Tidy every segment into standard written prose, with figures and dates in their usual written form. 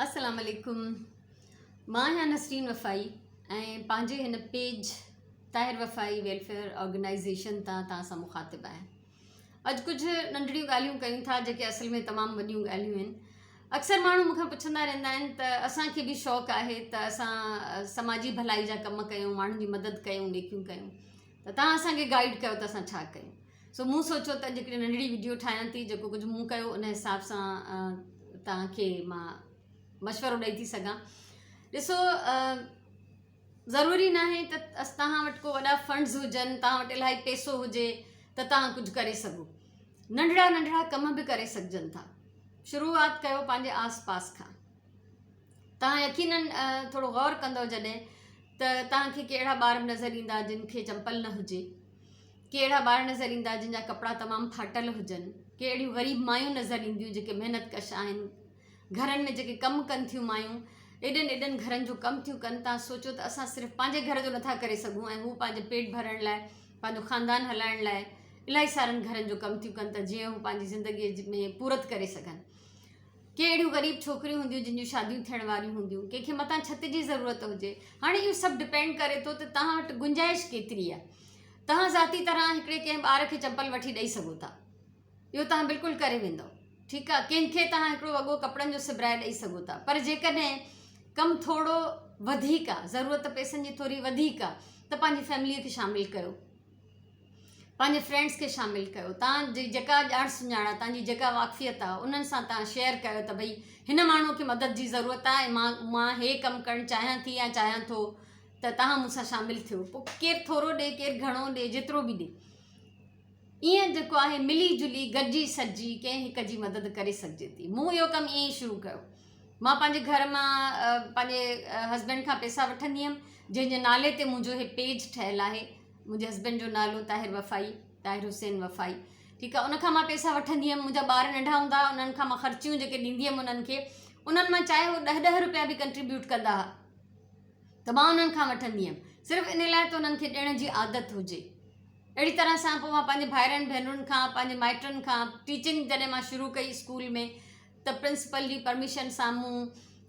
السلام عليڪم مان آهيان نسرين وفائي ۽ پنهنجي هن page Tahir Wafai welfare organisation تان توهان سان مخاطب آهيان اڄ ڪجهه ننڍڙيون ڳالهيون ڪيون ٿا جيڪي اصل ۾ تمام وڏيون ڳالهيون آهن اڪثر ماڻهو مون کان پڇندا رهندا آهن ته اسان کي به شوق آهي ته اسان سماجي ڀلائي جا ڪم ڪيون ماڻهن جي مدد ڪيون نيڪيون ڪيون ته توهان اسان کي گائيڊ ڪيو ته اسان ڇا ڪيون سو مون سوچيو ته اڄ هڪڙي ننڍڙي وڊيو ٺاهيان ٿي جيڪو ڪجهه مون ڪيو ان حساب سان توهان کي مان مشورو ڏئي ٿي سگهان ڏسو ضروري ناهي ته توهان وٽ ڪو وڏا فنڊز هجن توهان وٽ الاهي پيسو هجي ته توهان ڪجهه ڪري سگهو ننڍڙا ننڍڙا ڪم به ڪري سگهجن ٿا شروعات ڪيو پنهنجي آس پاس کان توهان يقينن ٿورو غور ڪندؤ جڏهن ته توهان کي ڪي اهڙا ٻار به نظر ايندا جن کي چمپل نه هجي، ڪي اهڙا ٻار نظر ايندا جن جا ڪپڙا تمام ڦاٽل هجن، ڪي اهڙيون غريب مايون نظر اينديون جيڪي محنت ڪش آهن، گهرن ۾ جيڪي ڪم ڪن ٿيون مايون ايڏن ايڏن گهرن جو ڪم ٿيون ڪن، توهان سوچو ته اسان صرف پنهنجي گهر جو نٿا ڪري سگهون ۽ هو پنهنجي پيٽ ڀرڻ لاء پنهنجو خاندان هلائڻ لاء الاهي سارن گهرن جو ڪم ٿيون ڪن ته جيئن هو پنهنجي زندگيء ۾ پورت ڪري سگهن. ڪي اهڙيون غريب ڇوڪريون هونديون جن جون شاديون ٿيڻ واريون هونديون، ڪنهن کي متان ڇت جي ضرورت هجي. هاڻي اهو سڀ ڊپينڊ ڪري ٿو ته توهان وٽ گنجائش ڪيتري آهي. توهان ذاتي طرح هڪڙي ڪنهن ٻار کي چمپل وٺي ڏئي سگهو ٿا. اهو توهان بلڪل ڪري ويندؤ. ٺيڪ آهي، ڪنهن کي توهان هڪڙو وڳو ڪپڙن جو سبرائي ڏئي سگهو ٿا. پر جيڪڏهن ڪم ٿورو وڌيڪ آهي، ضرورت پئسن جي ٿوري وڌيڪ آهي ته پنهنجي فيمليء کي شامل ڪيو. پنهنجي فرينڊس کي شامل ڪيو تان جي جيڪا ڄاڻ سڃاڻ آهي تان جي جيڪا واقفيت آهي انهن سان تان شيئر ڪيو ته ڀئي هن ماڻهو کي مدد جي ضرورت آهي ۽ مان مان هي ڪم ڪرڻ چاهيان ٿي يا چاهيان ٿو ته تان مون سان شامل ٿيو پوء ڪير ٿورو ڏي ڪير گهڻو ڏي جيترو به ڏي ائين جيڪو آهي ملي جلي گڏجي سڏجي ڪنهن هڪ جي مدد ڪري سگهجي ٿي مون اهو ڪم ائين ئي شروع ڪيو مان پنهنجي گهر مان پنهنجي هسبينڊ کان پئسا وٺندي هيم جنهن جي نالي تي منهنجو هي پيج ٺهيل آهي منهنجي هسبينڊ جو نالو طاهر وفائي، طاهر حسين وفائي، ٺيڪ آ ان کان مان پئسا وٺندي هيم منهنجا ٻار ننڍا هوندا هئا انهن کان مان خرچيون جيڪي ڏيندي هيم انهن کي انهن مان چاهي هو ڏهه ڏهه روپيا به ڪنٽريبيوٽ ڪندا هئا ته مان انهن کان وٺندي هيم صرف ان لاء ته انهن کي ڏيڻ جي عادت هجي اهڙي طرح سان پوء مان پنهنجي ڀائرن ڀينرن کان پنهنجي مائٽن کان ٽيچنگ جڏهن مان شروع ڪئي اسڪول ۾ ته پرنسپل جي پرميشن سان مون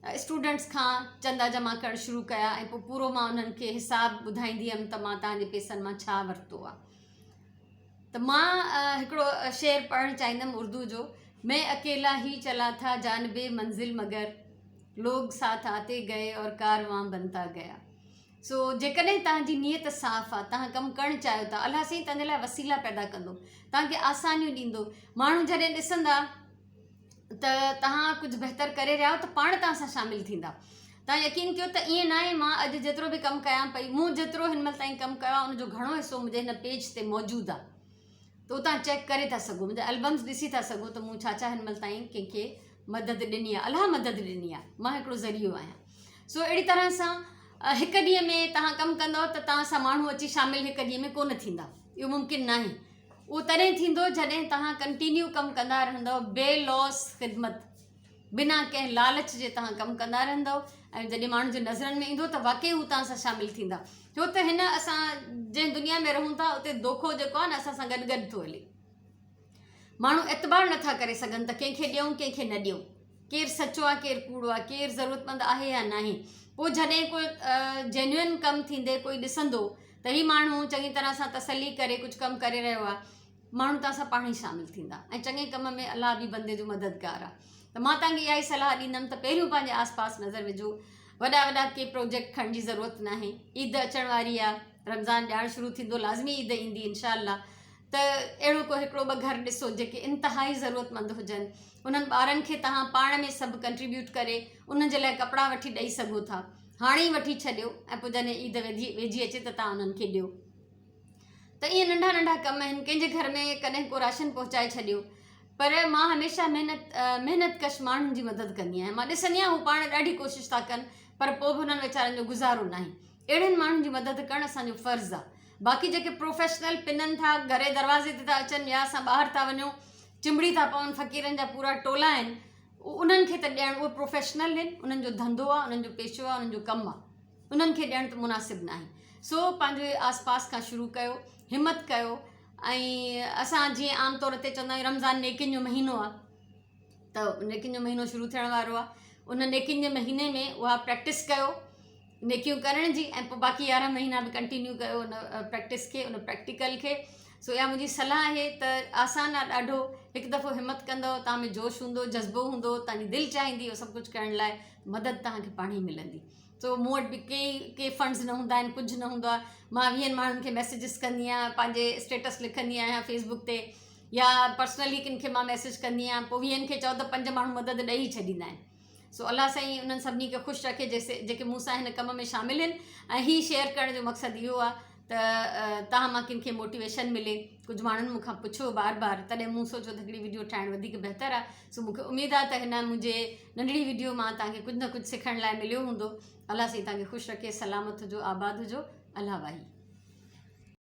اسٽوڊنٽس کان چندا جمع ڪرڻ شروع ڪيا ۽ پوء پورو مان انهن کي حساب ٻڌائيندي هيم ته مان توهان جي پئسن مان ڇا ورتو آهي ته مان هڪڙو شعر پڙهڻ چاهيندم اردو جو مين اڪيلا هي چلا ٿا جانب منزل مگر لوگ ساٿ آتي گئي اور ڪاروان بنتا گيا سو جيڪڏهن توهان جي نيت صاف آ توهان ڪم ڪرڻ چاهيو ٿا الله سائين توهان جي لاء وسيلا پيدا ڪندو توهان کي آسانيون ڏيندو ماڻهو جڏهن ڏسندا ته توهان ڪجهه بهتر ڪري رهيا آهيو ته پاڻ توهان سان شامل ٿيندا. توهان يقين ڪيو ته ائين ناهي مان اڄ جيترو به ڪم ڪيان پئي مون جيترو هن مهل تائين ڪم ڪيو آهي ان جو گهڻو حصو منهنجي هن پيج تي موجود آهي ته اتان چيڪ ڪري ٿا سگهو منهنجا البمز ڏسي ٿا سگهو ته مون ڇا ڇا هن مهل تائين ڪنهن کي مدد ڏني آهي الله مدد ڏني آهي مان هڪڙو ذريعو آهيان سو اهڙي طرح سان هڪ ڏينهن ۾ توهان ڪم ڪندؤ ته توهان سان ماڻهو اچي شامل هڪ ڏينهن ۾ ڪونه ٿيندا اهو ممڪن ناهي اهو تڏهن ٿيندو جڏهن توهان ڪنٽينيو ڪم ڪندا رهندؤ، بي لوث خدمت، بنا ڪنهن لالچ جي توهان ڪم ڪندا رهندؤ ۽ جڏهن ماڻهن جي نظرن ۾ ايندو ته واقعي هو توهان سان شامل ٿيندا. ڇو ته هن اسان جنهن دنيا ۾ رهون ٿا اتي دوکو جيڪو آهي نه اسان سان گڏ گڏ ٿو هلي. ماڻهو اعتبار نٿا ڪري سگهن ته ڪنهن کي ڏيون ڪنهن کي نه ڏيون. ڪير سچو آهي ڪير ڪوڙو آهي، ڪير ضرورتمند آهي يا ناهي. پوء جڏهن ڪو جينيوئن ڪم ٿيندي ڪوئي ڏسندو ته هي ماڻهو چڱي طرح سان تسلي ڪري ڪجهه ڪم ڪري رهيو آهي، ماڻهو توهان سان پاڻ ئي شامل ٿيندا ۽ چڱي ڪم ۾ الله به بندي جو مددگار آهي. ته مان توهان کي اها ئي صلاح ڏيندم ته پهريون پنهنجي آس پاس نظر وجهو، وڏا وڏا ڪي پروجيڪٽ کڻڻ جي ضرورت ناهي. عيد اچڻ واري آهي، رمضان ڄاڻ شروع ٿيندو لازمي عيد ايندي انشاء الله ته اهڙو ڪو هڪڙو ٻه گهر ڏسو جيڪي انتهائي ضرورتمند هجن، انهن ٻارن کي توهان پاڻ ۾ سڀ ڪنٽريبيوٽ ڪري انهن جي لاء ڪپڙا وٺي ڏئي سگهو ٿا. هاڻي ئي وٺي ڇڏيو ۽ پوء جڏهن عيد ويجهي اچي ته توهان انهن کي ڏيو. ته ائين ننڍا ننڍا ڪم آهن ڪنهن جي گهر ۾ ڪڏهن ڪو راشن پهچائي ڇڏيو. پر مان هميشه محنت محنت ڪش ماڻهن جي مدد ڪندي آهيان. مان ڏسندي آهيان هو پاڻ ڏاڍي ڪوشش ٿا ڪن پر پوء به هنن ويچارن جو گذارو ناهي. اهڙن ماڻهن جي مدد ڪرڻ اسان جو فرض آهي. باقي جيڪي پروفيشنل پنن ٿا گهري دروازي تي ٿا اچن يا اسان ٻاهر ٿا وڃون چنبڙي ٿا پون فقيرن جا پورا ٽولا آهن انهن کي ته ڏيڻ اهي پروفيشنل آهن انهن جو ڌنڌو آهي انهن جو پيشو آهي انهن جو ڪم آهي انهن کي ڏيڻ ته مناسب ناهي سو پنهنجي آس پاس کان شروع ڪيو همت ڪيو ۽ اسان جيئن عام طور تي چوندا آهيون رمضان نيڪين جو مهينو آهي ته نيڪين جو مهينو شروع ٿيڻ وارو آهي ان نيڪين جي مهيني ۾ اها پريڪٽس ڪيو نيڪيون ڪرڻ جي ۽ پوء باقي 11 مهينا به ڪنٽينيو ڪيو ان پريڪٽس کي ان پريڪٽيڪل کي. سو اها منهنجي صلاح آهي ته آسان آهي ڏاڍو، هڪ دفعو همت ڪندو توهان ۾ جوش هوندو، جذبو هوندو، توهان جي دل چاهيندي اهو سڀ ڪجهه ڪرڻ لاء مدد توهان کي پاڻ ئي ملندي. سو مون وٽ به ڪي ڪي فنڊز نه هوندا آهن، ڪجهه نه هوندو آهي، مان ويهن ماڻهن کي ميسيجز ڪندي آهيان، پنهنجي اسٽيٽس لکندي آهيان فيسبوڪ تي يا پرسنلي ڪن کي مان ميسيج ڪندي آهيان، پوء ويهن کي چئو ته پنج ماڻهو مدد ڏئي ڇڏيندا آهن. سو الله سائين انهن سڀني کي خوش رکي جيڪي مون سان هن ڪم ۾ شامل آهن ۽ هي شيئر ڪرڻ جو مقصد اهو آهي ته توهان مان ڪن کي موٽيويشن ملي. ڪجهه ماڻهن مون کان پڇيو بار بار، تڏهن مون سوچيو ته هڪڙي وڊيو ٺاهڻ وڌيڪ بهتر آهي. سو مون کي اميد آهي ته هن منهنجي ننڍڙي وڊيو مان توهان کي ڪجهه نه ڪجهه سکڻ لاء مليو هوندو. الله سائين توهان کي خوش رکي، سلامت هجو، آباد هجو. الله واهي.